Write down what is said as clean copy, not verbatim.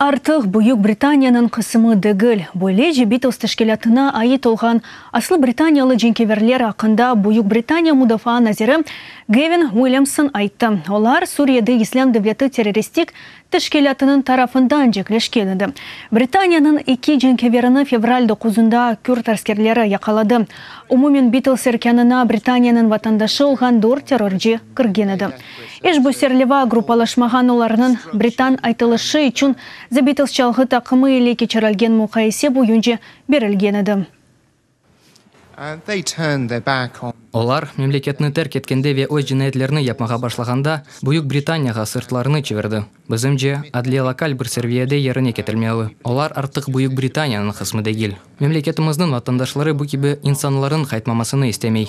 artıq Büyük Britaniyanıñ qısımı degil. Böylece Beatles teşkilâtına ait olğan aslı britaniyalı cenkâverler aqqında Büyük Britaniya mudafaa naziri Gavin Williamson ayttı. Olar Suriyede İslâm devleti terroristik teşkilâtınıñ tarafından cenkleşken edi. Britaniyanıñ eki cenkâverini fevral doquzında kürd askerleri yaqaladı. Umumen Beatles erkânına Britaniyanıñ vatandaşı olğan dört terrorcı kirgen edi. İşbu serleva gruppalaşmağan olarnıñ britan aytılışı içün The Beatles çalğı taqımı ile keçirilgen muqayese boyunca berilgen edi. Olar, memleketni terk etkende ve öz cinayetlerini yapmağa başlağanda, Büyük Britaniyağa sırtlarını çevirdi. Bizimce, adliye lokal bir serviyede yerine ketirilmeli. Olar artıq Büyük Britaniyanıñ qısmı degil. Memleketimizniñ vatandaşları bu kibi insanlarnıñ qaytmamasını istemey.